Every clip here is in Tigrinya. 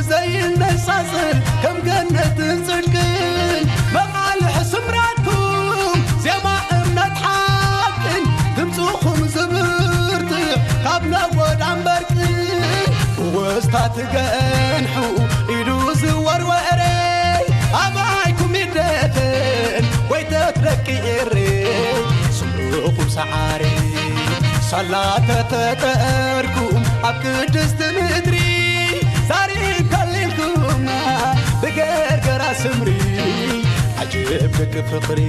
ዘይነጻጽል ከም ገነትን ጽድቅን መቓልሕ ስምራትኩም ዜማ እምነት ሓቅን ድምፅኹም ዝብርትዕ ካብ ነጎዳን በርቅን ብወስታ ትገንሑ ኢዱ ዝወርወረ ኣባይኩም ይደፈን ወይ ተትረቂ ኤሬ ስምርኹም ሰዓሪ ሳላ ተፈጠርኩም ኣብ ቅድስቲ ምድሪ ዛሪ ከሊልኩማ ብገርገራ ስምሪ ዓጀብ ደቂ ፍቕሪ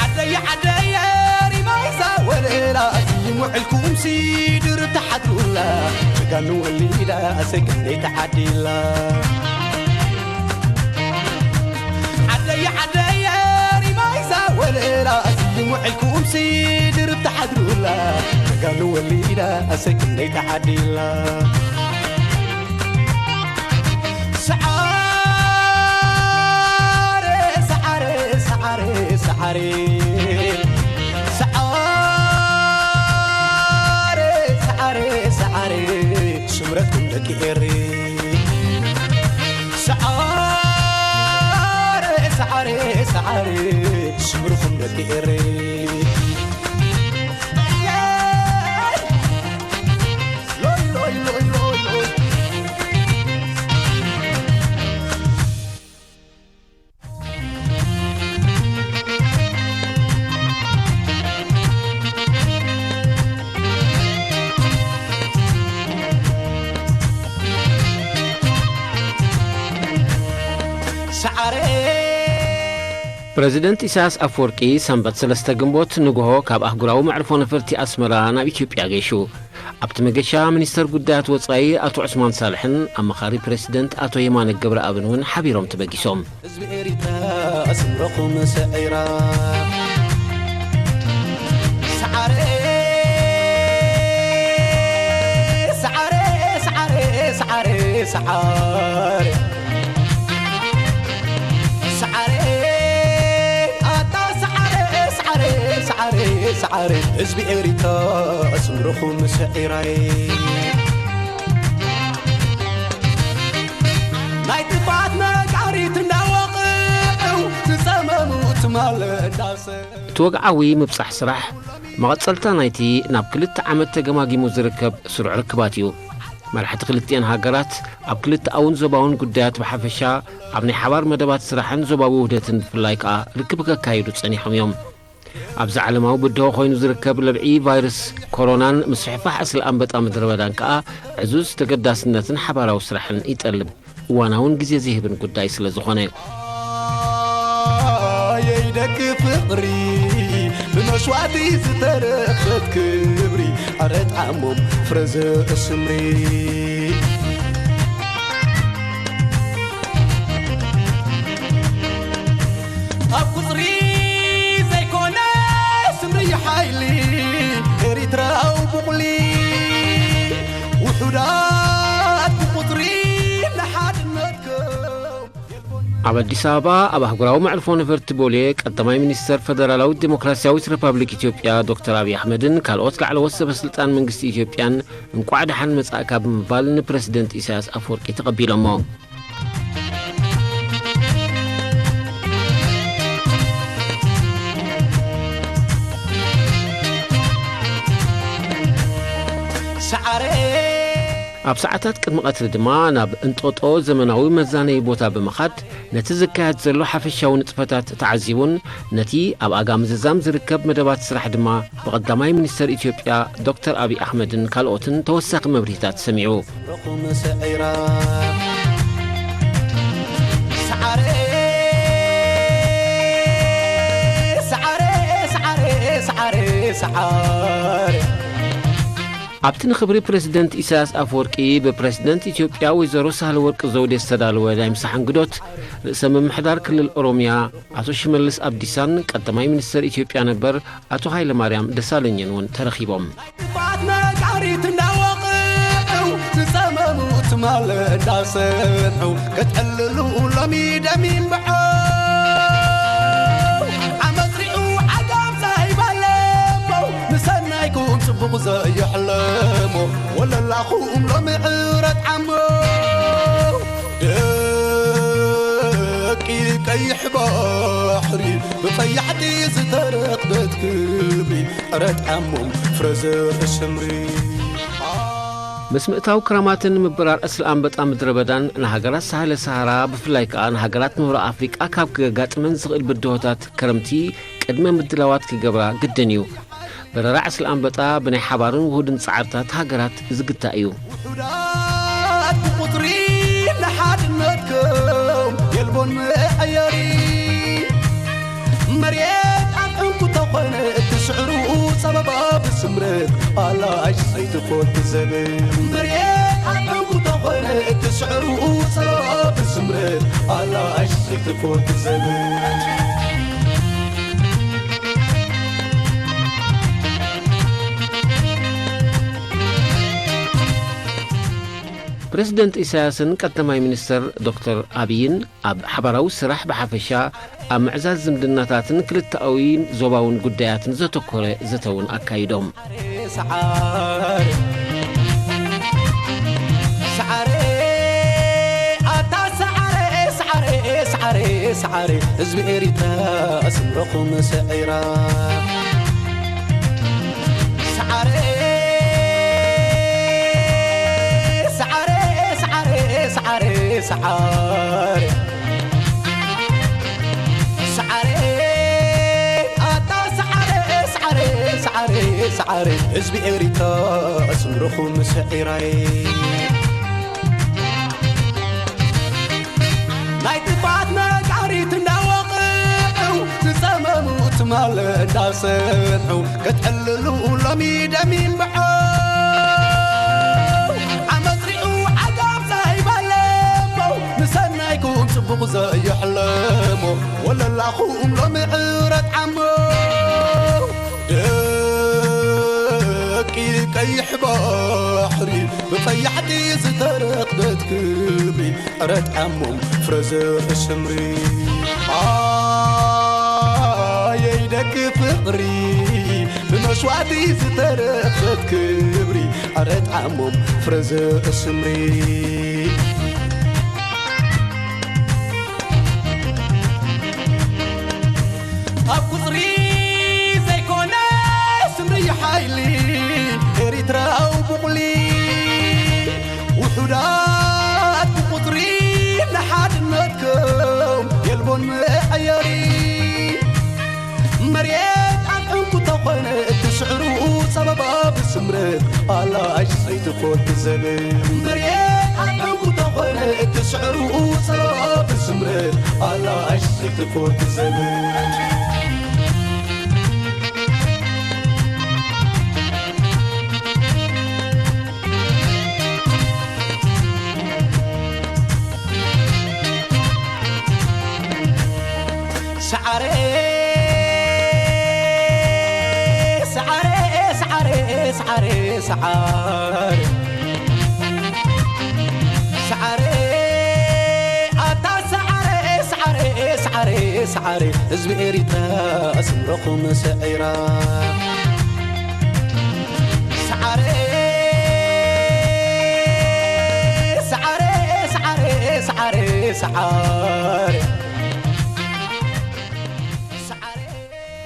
ዓደየ ዓደየ ሪማይዛ ወለላ ይምዕልኩም ሲድር ተሓድሩላ ጀጋኑ ወሊዳ ሰግነይ ተዓዲላ ዓደየ ዓደየ ሪማይዛ ወለላ ይምዕልኩም ሲድር ተሓድሩላ ጀጋኑ ወሊዳ ሰግነይ ተዓዲላ ሰዓረ ሰዓረ ሰዓረ ሰዓረ ሰዓረ ሰዓረ ሰዓረ ስምረትኩም ደቂ ኤሪ ሰዓረ ሰዓረ ሰዓረ ስምርኹም ደቂ ኤሪ ሎይ ሎይ ሎይ ሎይ ሎይ ሰዓረ ፕረዚደንት ኢሳያስ ኣፈወርቂ ሰንበት ሰለስተ ግንቦት ንግሆ ካብ ኣህጉራዊ መዕርፎ ነፈርቲ ኣስመራ ናብ ኢትዮጵያ ገይሹ። ኣብቲ መገሻ ሚኒስተር ጉዳያት ወጻኢ ኣቶ ዑስማን ሳልሕን ኣማኻሪ ፕረሲደንት ኣቶ የማነ ገብረኣብን እውን ሓቢሮም ተበጊሶም። ህዝቢ ኤሪትራ ስምረኹም ስዒራ ሰዓረ ሰዓረ ሰዓረ ሰዓረ ሰዓረ ሰዓረ ኣታ ሰዓረ ሰዓረ ሰዓረ ሰዓረ ህዝቢ ኤሪትራ ስምረኹም ስዒራይ ናይ ጥፍኣት ነጋሪት እንዳወቕዑ ዝጸመሙ ትማል እንዳሰ እቲ ወግዓዊ ምብጻሕ ስራሕ መቐጸልታ ናይቲ ናብ ክልተ ዓመት ተገማጊሙ ዝርከብ ስሩዕ ርክባት እዩ። መራሕቲ ክልቲኤን ሃገራት ኣብ ክልተኣውን ዞባውን ጉዳያት ብሓፈሻ፣ ኣብ ናይ ሓባር መደባት ስራሕን ዞባዊ ውህደትን ብፍላይ ከኣ ርክብ ከካይዱ ጸኒሖም እዮም። ኣብዚ ዓለማዊ ብድሆ ኮይኑ ዝርከብ ለብዒ ቫይረስ ኮሮናን ምስፍሕፋሕ ዕስለ ኣንበጣ ምድረ በዳን ከኣ ዕዙዝ ተገዳስነትን ሓባራዊ ስራሕን ይጠልብ። እዋናውን ግዜ ዝህብን ጉዳይ ስለ ዝኾነ። ኣየይ ደቂ ፍቕሪ ብመስዋእቲ ዝተረኽበት ክብሪ ኣረ ጣዕሞም ፍረ ዘእስምሪ ኣብ ቁፅሪ ዘይኮነ ስምሪ ሓይሊ ኤሪትራዊ ቡቕሊ ውሑዳት ብቁፅሪ ንሓድነትከም ኣብ ኣዲስ ኣበባ ኣብ ኣህጉራዊ መዕርፎ ነፈርቲ ቦሌ ቀዳማይ ሚኒስተር ፈደራላዊት ዴሞክራሲያዊት ሪፓብሊክ ኢትዮጵያ ዶክተር ኣብይ ኣሕመድን ካልኦት ላዕለዎት ሰበ ስልጣን መንግስቲ ኢትዮጵያን እንቋዕ ደሓን መጻእካ ብምባል ንፕረሲደንት ኢሳያስ ኣፈወርቂ ተቐቢሎሞ። ሰዓረ ኣብ ሰዓታት ቅድሚ ቀትሪ ድማ ናብ እንጦጦ ዘመናዊ መዛነዪ ቦታ ብምኻድ ነቲ ዝካየድ ዘሎ ሓፈሻዊ ንጥፈታት ተዓዚቡን ነቲ ኣብ ኣጋ ምዝዛም ዝርከብ መደባት ስራሕ ድማ ብቐዳማይ ሚኒስተር ኢትዮጵያ ዶክተር ኣብይ ኣሕመድን ካልኦትን ተወሳኺ መብርሂታት ሰሚዑ። ኹም ስዒራ ሰዓረ ሰዓረ ሰዓረ ሰዓረ ሰዓረ ኣብቲ ንኽብሪ ፕረዚደንት ኢሳያስ ኣፈወርቂ ብፕረዚደንት ኢትዮጵያ ወይዘሮ ሳህለወርቅ ዘውዴ ዝተዳለወ ናይ ምሳሕ እንግዶት፣ ርእሰ ምምሕዳር ክልል ኦሮምያ ኣቶ ሽመልስ ኣብዲሳን ቀዳማይ ሚኒስተር ኢትዮጵያ ነበር ኣቶ ሃይለማርያም ደሳለኝን እውን ተረኺቦም። ጥፋት ነጋሪት እንዳወቕዑ ዝጸመሙ ትማል እንዳሰምዑ ከትዕልሉ ሎሚ ደሚም ብዖ ዓመት ሪዑ ዓጋም ዛይባለሞ ንሰናይ ኣይኩን ጽቡቕ ዘየሕለሞ ወለላኹም ሎሚ ዕረት ዓሞ ደቂ ቀይሕ ባሕሪ ብቐያሕቲ ዝተረኽበት ክብሪ ዕረት ዓሞም ፍረዘር እሰምሪ። ምስ ምእታው ክራማትን ምብራር ዕስለ ኣንበጣ ምድረ በዳን ንሃገራት ሳህለ ሰሃራ ብፍላይ ከኣ ንሃገራት ምብራቕ ኣፍሪቃ ካብ ክገጋጥመን ዝኽእል ብድሆታት ክረምቲ ቅድመ ምድላዋት ክገብራ ግድን እዩ። በረራ ዕስለ ኣንበጣ ብናይ ሓባርን ውሁድን ጻዕርታት ሃገራት ዝግታእ እዩ። ውሑዳት ብቁጽሪ ንሓድነትኩም የልቦን መዐየሪ መሬት ኣጥዕንኩ ተኾነ እቲ ስዕሩ ጸበባ ብስምረት ኣላ ኣይሰይትኮት ዘብል መሬት ኣጥዕንኩ ተኾነ እቲ ስዕሩ ጸበባ ብስምረት ኣላ ኣይሰይትኮት ዘብል ፕረዚደንት ኢሳያስን ቀዳማይ ሚኒስተር ዶክተር ኣብይን ኣብ ሓባራዊ ስራሕ ብሓፈሻ ኣብ ምዕዛዝ ዝምድናታትን ክልተኣዊን ዞባውን ጉዳያትን ዘተኮረ ዘተ እውን ኣካይዶም። ሰዓረ ህዝቢ ኤሪትራ ስምረኹም ሰዒራ ሰዓረ ሰዓረ ሰዓረ ሰዓረ ሰዓረ ሰዓረ ኣታ ሰዓረ ሰዓረ ሰዓረ ሰዓረ ህዝቢ ኤሪትራ ስምረኹም ሰዒራይ ናይ ጥፋት ነጋሪት እንዳወቕዑ ዝጸመሙ ትማል እንዳሰምዑ ከትዕልሉ ሎሚ ደሚም ብዖ ዓመጽሪዑ ዓጋብ ዘይበለሞ ንሰናይኩም ጽቡቕ ዘየሕለሞ ወለላኹም ሎሚ ዕረት ዓሞ ደቂ ቀይሕ ባሕሪ ብቐያሕቲ ዝተረኽበት ክብሪ ዕረት ዓሞም ፍረዘ እሰምሪ ኣየይ ደቂ ፍቕሪ ብመስዋእቲ ዝተረኽበት ክብሪ ዕረት ዓሞም ፍረዘ እሰምሪ ኣብ ቁጽሪ ዘይኮነ ስምሪ ሓይሊ ኤሪትራዊ ቡቕሊ ውሑዳት ብቁጽሪ ንሓድነትኩም የልቦን መዐየሪ መሬት ኣብ ዕንቁ ተኾነ እቲ ስዕሩ ጸበባ ብስምረት ኣላ ኣይሰይትኮት ዘብል መሬት ኣብ ዕንቁ ተኾነ እቲ ስዕሩ ጸበባ ብስምረት ኣላ ኣይሰይትኮት ዘብል ሰዓረ ሰዓረ ሰዓረ ሰዓረ ሰዓረ ሰዓረ ሰዓረ ኣታ ሰዓረ ሰዓረ ሰዓረ ሰዓረ ህዝቢ ኤሪትራ ኣስምረኹም ሰዒራ ሰዓረ ሰዓረ ሰዓረ ሰዓረ ሰዓረ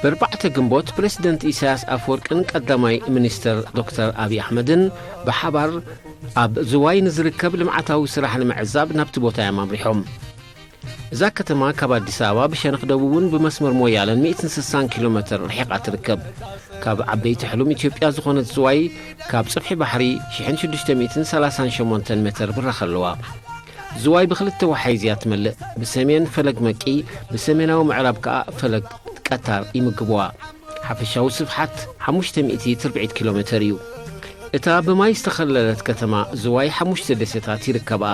በርባዕተ ግንቦት ፕሬዝደንት ኢሳያስ ኣፈወርቅን ቀዳማይ ሚኒስትር ዶክተር ኣብይ ኣሕመድን ብሓባር ኣብ ዝዋይ ንዝርከብ ልምዓታዊ ስራሕ ንምዕዛብ ናብቲ ቦታ እዮም ኣምሪሖም። እዛ ከተማ ካብ ኣዲስ ኣበባ ብሸነኽ ደቡብን ብመስመር ሞያለን ሚእትን ስሳን ኪሎ ሜትር ርሒቓ ትርከብ። ካብ ዓበይቲ ሕሉም ኢትዮጵያ ዝኾነት ዝዋይ ካብ ጽፍሒ ባሕሪ ሽሕን ሽዱሽተ ሚእትን ሰላሳን ሸሞንተን ሜትር ብራኸ ኣለዋ። ዝዋይ ብኽልተ ወሓይዝ እያ ትመልእ። ብሰሜን ፈለግ መቂ፣ ብሰሜናዊ ምዕራብ ከኣ ፈለግ ቀታር ይምግብዋ። ሓፈሻዊ ስፍሓት ሓሙሽተ ሚእቲ ትርብዒት ኪሎ ሜትር እዩ። እታ ብማይ ዝተኸለለት ከተማ ዝዋይ ሓሙሽተ ደሴታት ይርከብኣ።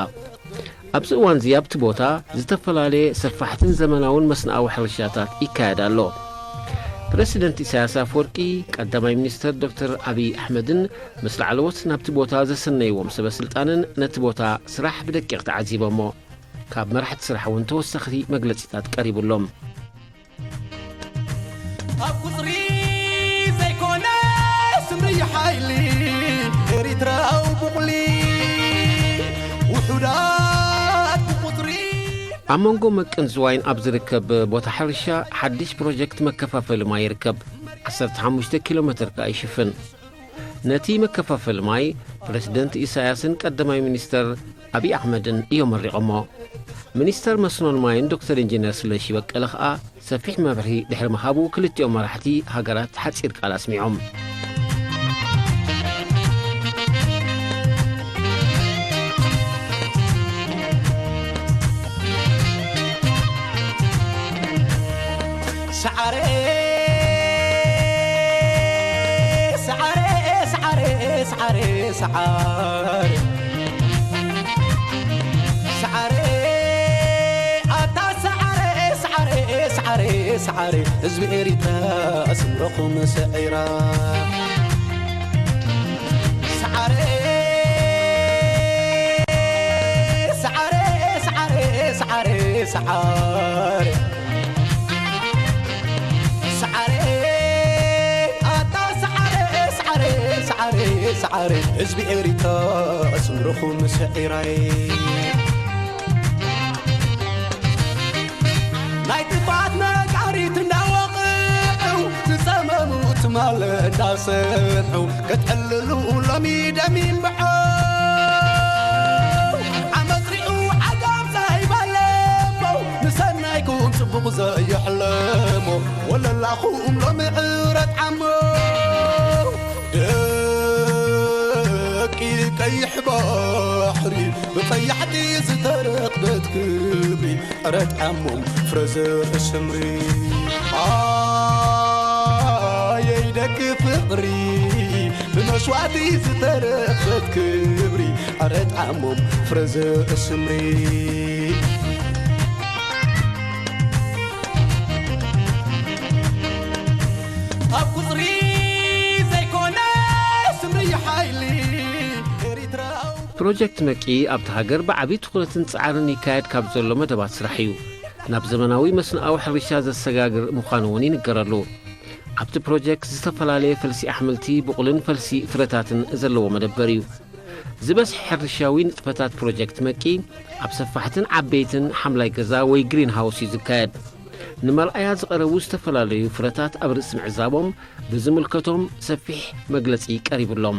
ኣብዚ እዋን እዚ ኣብቲ ቦታ ዝተፈላለየ ሰፋሕትን ዘመናውን መስንኣዊ ሕርሻታት ይካየድ ኣሎ። ፕረሲደንት ኢሳያስ ኣፈወርቂ፣ ቀዳማይ ሚኒስተር ዶክተር ኣብይ ኣሕመድን ምስ ላዕለዎት ናብቲ ቦታ ዘሰነይዎም ሰበ ስልጣንን ነቲ ቦታ ስራሕ ብደቂቕ ተዓዚቦሞ። ካብ መራሕቲ ስራሕ እውን ተወሰኽቲ መግለጺታት ቀሪቡሎም። ኣብ ቁጽሪ ዘይኮነ ኤሪትራዊ ቡቕሊ ውሑዳት ብቁጽሪ። ኣብ መንጎ መቅን ዝዋይን ኣብ ዝርከብ ቦታ ሕርሻ ሓድሽ ፕሮጀክት መከፋፈሊ ማይ ይርከብ። ዓሰርተ ሓሙሽተ ኪሎ ሜትር ከኣ ይሽፍን። ነቲ መከፋፈሊ ማይ ፕረዚደንት ኢሳያስን ቀዳማይ ሚኒስተር ኣብይ ኣሕመድን እዮም መሪቖሞ። ሚኒስተር መስኖን ማይን ዶክተር ኢንጂነር ስለሺ በቀለ ከኣ ሰፊሕ መብርሂ ድሕሪ ምሃቡ፣ ክልቲኦም መራሕቲ ሃገራት ሓጺር ቃል ኣስሚዖም። ሰዓረ፣ ሰዓረ፣ ሰዓረ፣ ሰዓረ፣ ሰዓረ። ሰዓረ፣ ኣታ ሰዓረ፣ ሰዓረ፣ ሰዓረ፣ ሰዓረ፣ ህዝቢ ኤሪትራ ስምረኹም ሰዒራ። ሰዓረ፣ ሰዓረ፣ ሰዓረ፣ ሰዓረ፣ ሰዓረ፣ ሰዓረ፣ ኣታ ሰዓረ፣ ሰዓረ፣ ሰዓረ፣ ሰዓረ፣ ህዝቢ ኤሪትራ ስምረኹም ሰዒራይ። ናይ ጥፍኣት ነጋሪት እንዳወቕዑ፣ ዝጸመሙ ትማል እንዳሰምዑ፣ ከትዕልሉ ሎሚ ደም ይንብዖ። ዓመት ሪኡ ዓጋብ ዘይበለሞ፣ ንሰናይኩም ጽቡቕ ዘየሕለሞ፣ ወለላኹም ሎሚ ዕረት ዓሞ። ደቂ ቀይሕ ባሕሪ፣ ብቐያሕቲ ዝተረኽበት ክብሪ፣ ዕረት ዓሞም ፍረ ዘርኢ ስምሪ። ኣየይ ደቂ ፍቕሪ፣ ብመስዋእቲ ዝተረኽበት ክብሪ፣ ዕረት ዓሞም ፍረ ዘርኢ ስምሪ። ኣብ ቁጽሪ ዘይኮነ ስምሪ ሓይሊ ኤሪትራዊ። ፕሮጀክት መቂ ኣብቲ ሃገር ብዓቢ ትኹረትን ጻዕርን ይካየድ ካብ ዘሎ መደባት ስራሕ እዩ። ናብ ዘመናዊ መስኖኣዊ ሕርሻ ዘሰጋግር ምዃኑ እውን ይንገረሉ። ኣብቲ ፕሮጀክት ዝተፈላለየ ፈልሲ ኣሕምልቲ፣ ቡቕልን ፈልሲ ፍረታትን ዘለዎ መደበር እዩ። ዝበዝሐ ሕርሻዊ ንጥፈታት ፕሮጀክት መቂ ኣብ ሰፋሕትን ዓበይትን ሓምላይ ገዛ ወይ ግሪን ሃውስ እዩ ዝካየድ። ንመርኣያ ዝቐረቡ ዝተፈላለዩ ፍረታት ኣብ ርእሲ ምዕዛቦም ብዝምልከቶም ሰፊሕ መግለጺ ቀሪቡሎም።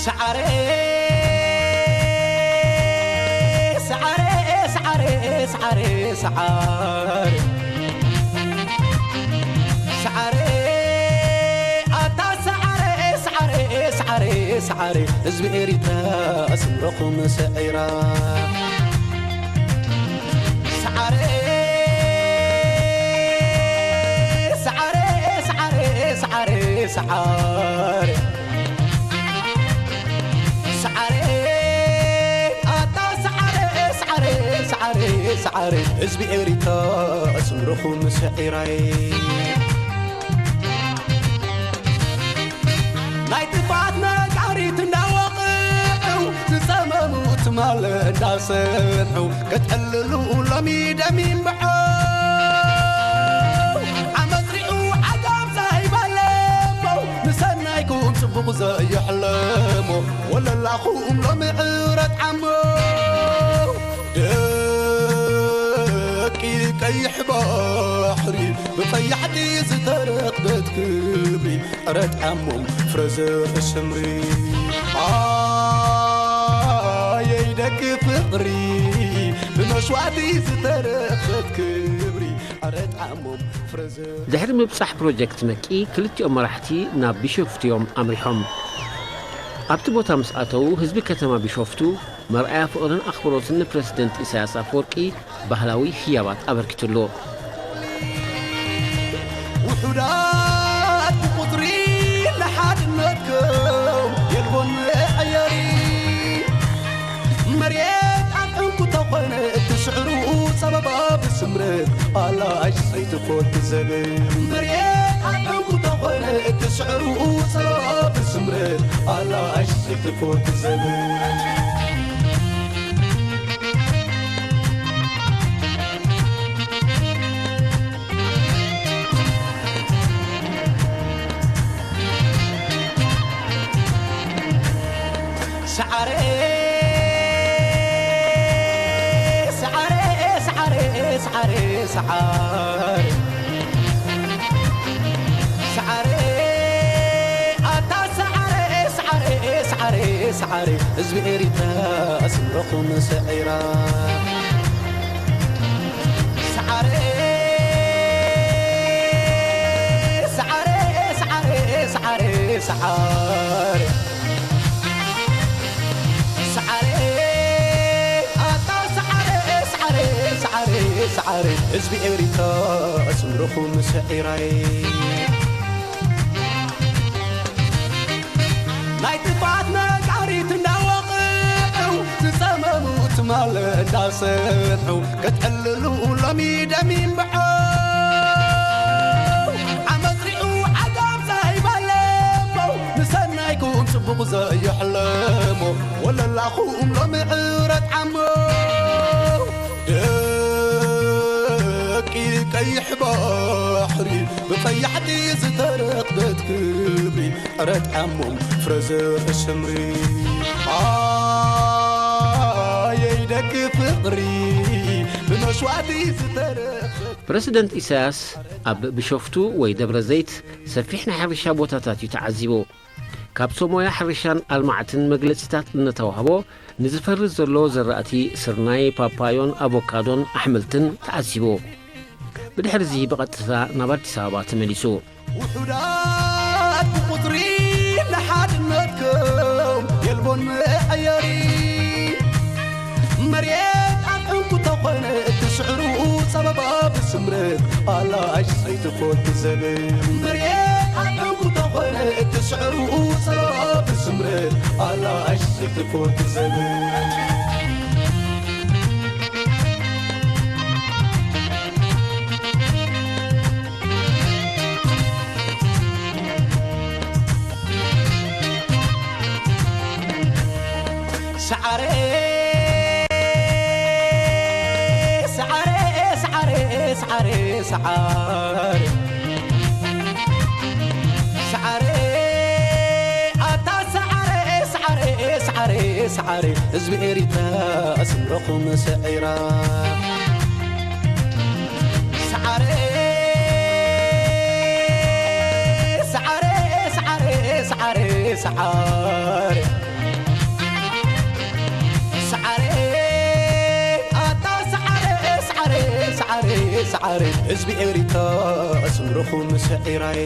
ሰዓረ፣ ሰዓረ፣ ሰዓረ፣ ሰዓረ፣ ሰዓረ። ሰዓረ፣ ኣታ ሰዓረ፣ ሰዓረ፣ ሰዓረ፣ ሰዓረ፣ ህዝቢ ኤሪትራ ስምረኹም ሰዒራ። ሰዓረ፣ ሰዓረ፣ ሰዓረ፣ ሰዓረ፣ ሰዓረ። ሰዓረ፣ ኣታ ሰዓረ፣ ሰዓረ፣ ሰዓረ፣ ሰዓረ፣ ህዝቢ ኤሪትራ ስምረኹም ሰዒራይ። ናይ ጥፍኣት ነጋሪት እንዳወቕዑ፣ ዝጸመሙ ትማል እንዳሰምዑ፣ ከትዕልሉ ሎሚ ደም ይንብዑ። ዓመት ሪኡ ዓጋብ ዘይበለሞ፣ ንሰናይኩም ጽቡቕ ዘየሕለሞ፣ ወለላኹም ሎሚ ዕረት ዓሞ። ደቂ ቀይሕ ባሕሪ፣ ብቐያሕቲ ዝተረኽበት ክብሪ፣ ዕረት ዓሞም ፍረ ዘርኢ ስምሪ። ኣየይ ደቂ ፍቕሪ፣ ብመስዋእቲ ዝተረኽበት ክብሪ፣ ዕረት ዓሞም ፍረ ዘርኢ። ድሕሪ ምብጻሕ ፕሮጀክት መቂ፣ ክልቲኦም መራሕቲ ናብ ቢሾፍቱ እዮም ኣምሪሖም። ኣብቲ ቦታ ምስ ኣተዉ፣ ህዝቢ ከተማ ቢሾፍቱ መርኣያ ፍቕርን ኣኽብሮትን ንፕረሲደንት ኢሳያስ ኣፈወርቂ ባህላዊ ህያባት ኣበርኪቱሉ። ውሑዳት ብቁጽሪ ንሓድነትኩም የልቦን መዐየሪ። መሬት ኣብ ዕንቁ ተኾነ እቲ ስዕሩ ጸበባ ብስምረት ኣላ ኣይሰይቲ ኮት ዘብል። መሬት ኣብ ዕንቁ ተኾነ እቲ ስዕሩ ጸበባ ብስምረት ኣላ ኣይሰይቲ ኮት ዘብል። ሰዓረ፣ ሰዓረ፣ ሰዓረ፣ ኣታ ሰዓረ፣ ሰዓረ፣ ሰዓረ፣ ሰዓረ፣ ህዝቢ ኤሪትራ ስምረኹም ሰዒራ። ሰዓረ፣ ሰዓረ፣ ሰዓረ፣ ሰዓረ፣ ሰዓረ። ሰዓረ፣ ኣታ ሰዓረ፣ ሰዓረ፣ ሰዓረ፣ ሰዓረ፣ ህዝቢ ኤሪትራ ስምረኹም ሰዒራይ። ናይ ጥፍኣት ነጋሪት እናወቕዑ፣ ዝጸመሙ ትማል እንዳሰምዑ፣ ክትዕልሉ ሎሚ ደም ይንብዑ። ዓመጽ ሪኡ ዓጋብ ዘይበለሞ፣ ንሰናይኩም ጽቡቕ ዘየሕለሞ፣ ወለላኹም ሎሚ ዕረት ዓሞ። ደቂ ቀይሕ ባሕሪ፣ ብቐያሕቲ ዝተረኽበት ክብሪ፣ ዕረት ዓሞም ፍረ ዘርኢ ስምሪ። ኣየይ ደቂ ፍቕሪ፣ ብመስዋእቲ ዝተረኽበት። ፕረሲደንት ኢሳያስ ኣብ ቢሾፍቱ ወይ ደብረ ዘይት ሰፊሕ ናይ ሕርሻ ቦታታት እዩ ተዓዚቡ። ካብ ሶሞያ ሕርሻን ኣልማዕትን መግለጺታት እናተዋህቦ፣ ንዝፈሪ ዘሎ ዘራእቲ ስርናይ፣ ፓፓዮን ኣቮካዶን ኣሕምልትን ተዓዚቡ። ብድሕርዚ ብቐጥታ ናብ ኣዲስ ኣበባ ተመሊሱ። ውሑዳት ብቁጽሪ ንሓድነትኩም የልቦን መዐየሪ። መሬት ኣብ ዕንቁ ተኾነ እቲ ስዕሩ ጸበባ ብስምረት ኣላ ኣይሰይትፎት ዘብል። መሬት ኣብ ዕንቁ ተኾነ እቲ ስዕሩ ጸበባ ብስምረት ኣላ ኣይሰይትፎት ዘብል። ሰዓረ፣ ሰዓረ፣ ሰዓረ፣ ሰዓረ፣ ሰዓረ፣ ሰዓረ፣ ኣታ ሰዓረ፣ ሰዓረ፣ ሰዓረ፣ ሰዓረ፣ ህዝቢ ኤሪትራ ስምረኹም ሰዒራ። ሰዓረ፣ ሰዓረ፣ ሰዓረ፣ ሰዓረ፣ ሰዓረ፣ ሰዓረ፣ ኣታ ሰዓረ፣ ሰዓረ፣ ሰዓረ፣ ሰዓረ፣ ህዝቢ ኤሪትራ ስምረኹም ሰዒራይ።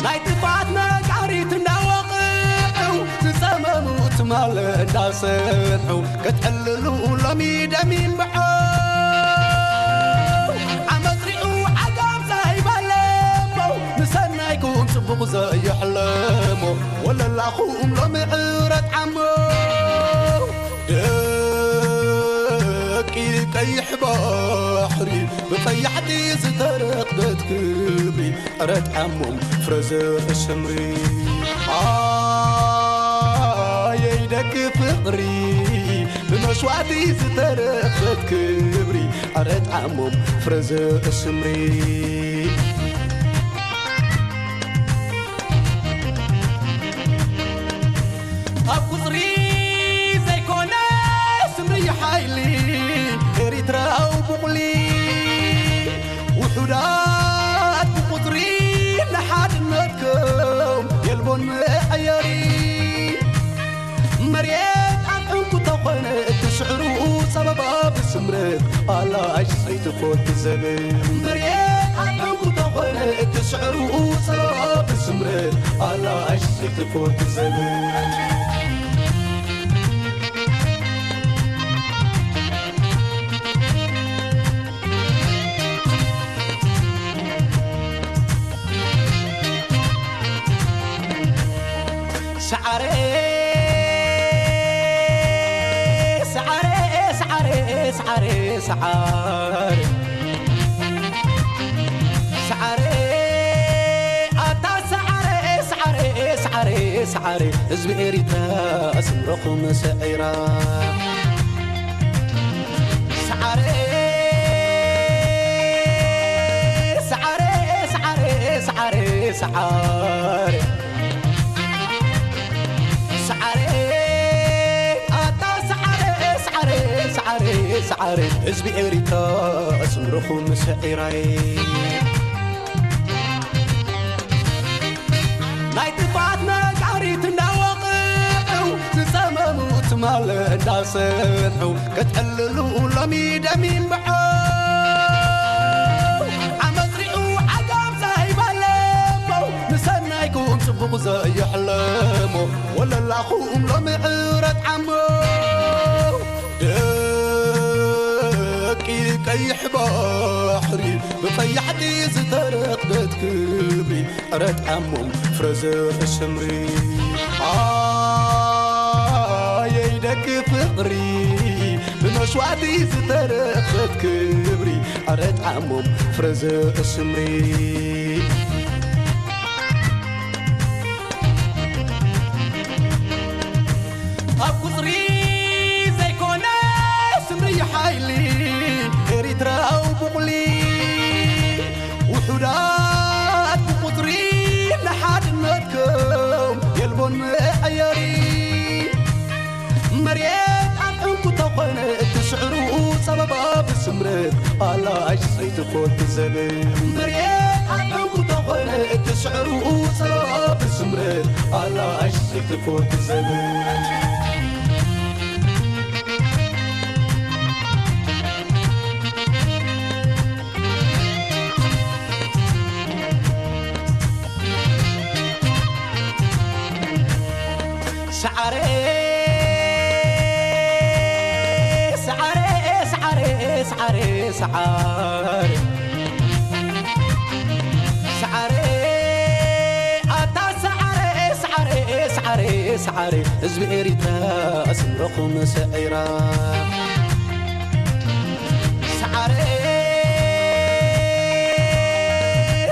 ናይ ጥፍኣት ነጋሪት እንዳወቕዑ፣ ዝጸመሙ ትማል እንዳሰምዑ፣ ክትዕልሉ ሎሚ ደም ይንብዑ። ዓመጽ ሪኡ ዓጋብ ዘይበለሞ፣ ንሰናይኩም ጽቡቕ ዘየሕለሞ፣ ወለላኹም ሎሚ ዕረት ዓሞ። ደቂ ቀይሕ ባሕሪ፣ ብቐያሕቲ ዝተረኽበት ክብሪ፣ ዕረት ዓሞም ፍረ ዘርኢ ስምሪ። ኣየይ ደቂ ፍቕሪ፣ ብመስዋእቲ ዝተረኽበት ክብሪ፣ ዕረት ዓሞም ፍረ ዘርኢ ስምሪ። ኣብ ቁጽሪ ዘይኮነ ስምሪ ሓይሊ ኤሪትራዊ ቡቕሊ። ውሑዳት ብቁጽሪ ንሓድነትኩም የልቦን መዐየሪ። መሬት ኣብ ዕንቁ ተኾነ እቲ ስዕሩ ጸበባ ብስምረት ኣላ ኣይሰይትፎት ዘብል። መሬት ኣብ ዕንቁ ተኾነ እቲ ስዕሩ ጸበባ ብስምረት ኣላ ኣይሰይትፎት ዘብል። ሰዓረ፣ ሰዓረ፣ ሰዓረ፣ ሰዓረ፣ ሰዓረ፣ ሰዓረ፣ ኣታ ሰዓረ፣ ሰዓረ፣ ሰዓረ፣ ሰዓረ፣ ህዝቢ ኤሪትራ ስምረኹም ሰዒራ። ሰዓረ፣ ሰዓረ፣ ሰዓረ፣ ሰዓረ፣ ሰዓረ፣ ሰዓረ፣ ኣታ ሰዓረ፣ ሰዓረ፣ ሳዕሬ ሳዕሬ ህዝቢ ኤሪትራ፣ ስምርኹም ስዒራይ። ናይ ጥፍኣት ነጋሪት እናወቕዑ፣ ዝጸመሙ ትማል እንዳሰምዑ፣ ከትዕልሉ ሎሚ ደም ይንብዑ። ዓመት ሪኡ ዓጋብ ዘይበለሞ፣ ንሰናይኩም ጽቡቕ ዘየሕለሞ፣ ወለላኹም ሎሚ ዕረት ዓሞ። ደቂ ቀይሕ ባሕሪ፣ ብቐያሕቲ ዝተረኽበት ክብሪ፣ ዕረት ዓሞም ፍረ ዘርኢ ስምሪ። ኣየይ ደቂ ፍቕሪ፣ ብመስዋእቲ ዝተረኽበት ክብሪ፣ ዕረት ዓሞም ፍረ ዘርኢ ስምሪ። ኣብ ቁጽሪ ዘይኮነ ስምሪ ሓይሊ ኤሪትራዊ ቡቕሊ፣ ውሑዳት ብቁጽሪ ንሓድነትኩም የልቦን መዐየሪ። መሬት ኣብ ዕንቁ ተኾነ እቲ ስዕሩ ጸበባ ብስምረት ኣላ ኣይሰይትኮት ዘብል። መሬት ኣብ ዕንቁ ተኾነ እቲ ስዕሩ ጸበባ ብስምረት ኣላ ኣይሰይትኮት ዘብል። ሰዓረ፣ ሰዓረ፣ ሰዓረ፣ ሰዓረ፣ ሰዓረ፣ ሰዓረ፣ ኣታ ሰዓረ፣ ሰዓረ፣ ሰዓረ፣ ሰዓረ፣ ህዝቢ ኤሪትራ ስምረኹም ሰዒራ። ሰዓረ፣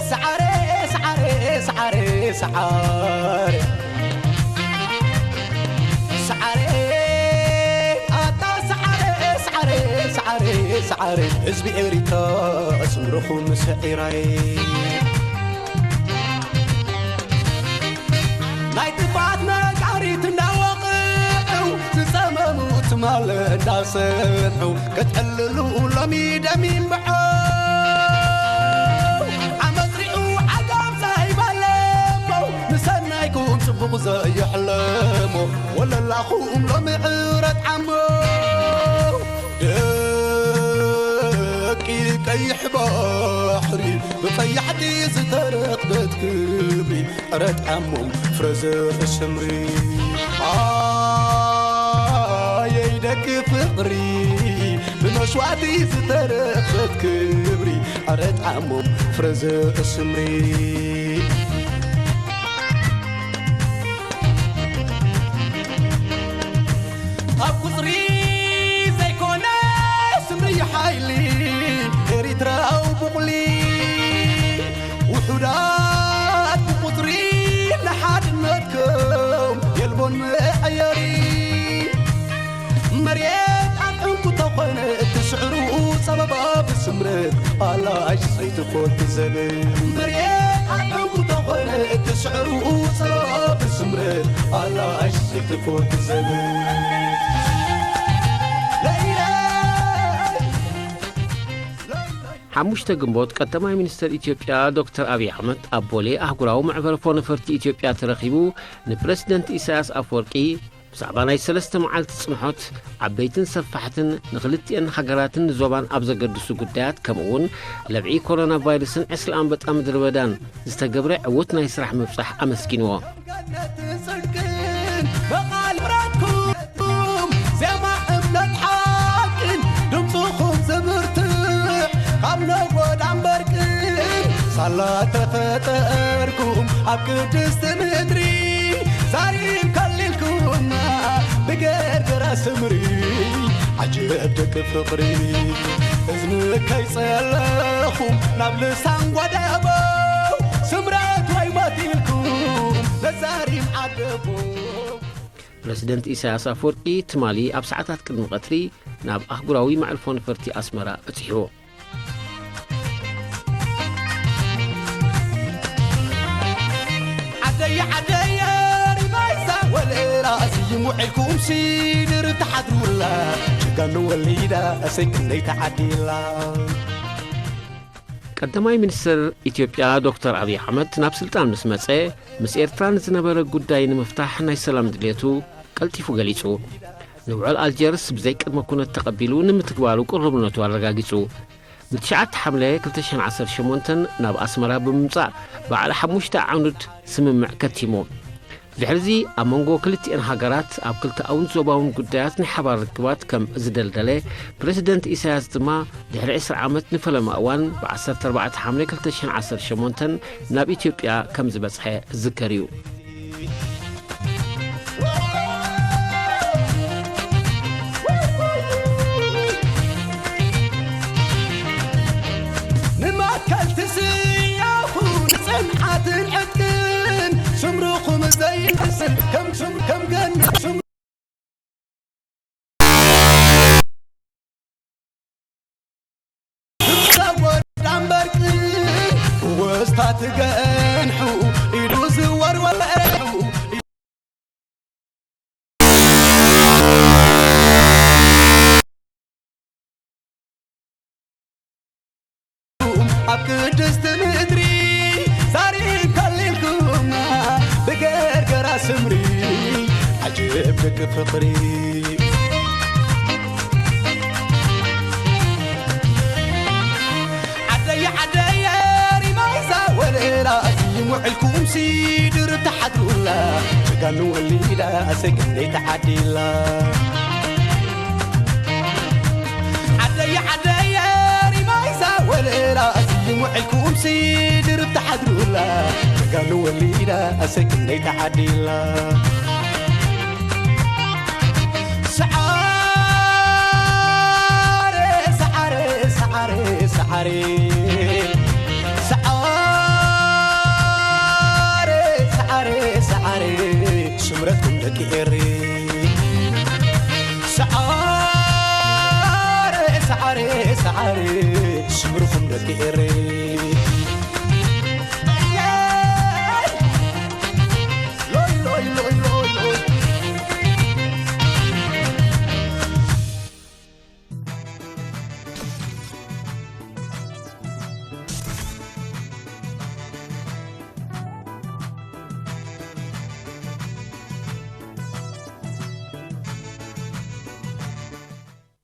ሰዓረ፣ ሰዓረ፣ ሰዓረ፣ ሰዓረ፣ ሰዓረ፣ ኣታ ሰዓረ፣ ሰዓረ፣ ሰዓረ፣ ሰዓረ፣ ህዝቢ ኤሪትራ ስምረኹም ሰዒራይ። ናይ ጥፍኣት ነጋሪት እናወቕዑ፣ ዝጸመሙ ትማል እንዳሰምዑ፣ ከትዕልሉ ሎሚ ደም ይንብዑ። ዓመጽ ሪኡ ዓጋብ ዘይበለሞ፣ ንሰናይኩም ጽቡቕ ዘየሕለሞ፣ ወለላኹም ሎሚ ዕረት ዓሞ። ደቂ ቀይሕ ባሕሪ፣ ብቐያሕቲ ዝተረኽበት ክብሪ፣ ዕረት ዓሞም ፍረ ዘርኢ ስምሪ። ኣየይ ደቂ ፍቕሪ፣ ብመስዋእቲ ዝተረኽበት ክብሪ፣ ዕረት ዓሞም ፍረ ዘርኢ ስምሪ። ኣብ ቁጽሪ ዘይኮነ ስምሪ ሓይሊ ኤሪትራዊ ቡቕሊ፣ ውሑዳት ብቁጽሪ ንሓድነትኩም የልቦን መዐየሪ። መሬት ኣብ ዕንቁ ተኾነ እቲ ስዕሩ ጸበባ ብስምረት ኣላ ኣይሰይትኮት ዘብል። መሬት ኣብ ዕንቁ ተኾነ እቲ ስዕሩ ጸበባ ብስምረት ኣላ ኣይሰይትኮት ዘብል። ለይለ፣ ለይለ። ሓሙሽተ ግንቦት ቀዳማይ ሚኒስተር ኢትዮጵያ ዶክተር ኣብይ ኣሕመድ ኣብ ቦሌ ኣህጉራዊ መዕርፎ ነፈርቲ ኢትዮጵያ ተረኺቡ ንፕረሲደንት ኢሳያስ ኣፈወርቂ ብዛዕባ ናይ ሰለስተ መዓልቲ ጽንሖት ዓበይትን ሰፋሕትን ንኽልቲኤን ሃገራትን ንዞባን ኣብ ዘገድሱ ጉዳያት ከምኡውን ለብዒ ኮሮና ቫይረስን ዕስለ ኣንበጣ ምድረ በዳን ዝተገብረ ዕዉት ናይ ስራሕ ምብጻሕ ኣመስጊንዎ። ገነትን ጽድቅን መቓል ብረትኩም ዜማ እምነት ሓቅን ድምፅኹም ዝብርትዕ ካብ ነጎዳን በርቅን ሳላ ተፈጠርኩም ኣብ ቅድስቲ ምድሪ ዛሪብ ከሊልኩምና ብገርገራ ስምሪ ዓጀብ ደቂ ፍቕሪ እዝኒ ከይጸለኹም ናብ ልሳን ጓደቦ ስምረት ወይ ሞት ኢልኩም ነዛሪም ዓደቦ። ፕረሲደንት ኢሳያስ ኣፈወርቂ ትማሊ ኣብ ሰዓታት ቅድሚ ቀትሪ ናብ ኣህጉራዊ መዕርፎ ነፈርቲ ኣስመራ በጺሑ። ዓደየ ዓደየ ሪባይሳ ወለላ ስዩም ውዒልኩም ሲድር ትሓድሩላ፣ ጀጋኑ ወሊዳ፣ እሰይ ክንደይ ተዓዲላ። ቀዳማይ ሚኒስትር ኢትዮጵያ ዶክተር ኣብይ ኣሕመድ ናብ ስልጣን ምስ መጸ፣ ምስ ኤርትራ ንዝነበረ ጉዳይ ንምፍታሕ ናይ ሰላም ድልየቱ ቀልጢፉ ገሊጹ። ንውዕል ኣልጀርስ ብዘይ ቅድመ ኩነት ተቐቢሉ ንምትግባሩ ቅሩብነቱ ኣረጋጊጹ። ብትሽዓተ ሓምለ ክልተ ሽሕን ዓሰርተ ሸሞንተን ናብ ኣስመራ ብምምጻእ በዓል ሓሙሽተ ዓኑድ ስምምዕ ከቲሙ። ድሕሪዚ ኣብ መንጎ ክልቲኤን ሃገራት ኣብ ክልተኣውን ዞባውን ጉዳያት ናይ ሓባር ርክባት ከም ዝደልደለ፣ ፕረዚደንት ኢሳያስ ድማ ድሕሪ ዕስራ ዓመት ንፈለማ እዋን ብ ዓሰርተ ኣርባዕተ ሓምለ ክልተ ሽሕን ዓሰርተ ሸሞንተን ናብ ኢትዮጵያ ከም ዝበጽሐ ዝዝከር እዩ። ንማእከል ትስያፉ ንጽንዓትን ዕጥቅን፣ ስምርኹም ዘይንስን ከም ስም-፣ ከም ገነት ስም-፣ ክሳብ ወዳም በርቂ ብወስታ ትገንሑ ኢዱ ዝወርወርሑ። ኣብ ቅድስቲ ምድሪ ዛሪ ከሊልኩምና ብገርገራ ስምሪ ዓጀብ ደቂ ፍቕሪ። ዓደየ ዓደየ ሪማይዛ ወለላ ውዕልኩም ሲድር ተሓድሩላ ጀጋኑ ወሊዳ እሰይ ክንደይ ተዓዲላ። ዓደየ ዓደየ ሪማይዛ ወለላ ውዕልኩም ሲድር ተሓድሩላ ጀጋኑ ወሊዳ እሰይ ክንደይ ተዓዲላ። ሰዓረ፣ ሰዓረ፣ ሰዓረ፣ ሰዓረ። ሰዓረ፣ ሰዓረ፣ ሰዓረ። ስምረትኩም ደቂ ኤሪ። ሰዓረ፣ ሰዓረ፣ ሰዓረ። ስምርኹም ደቂ ኤሪ።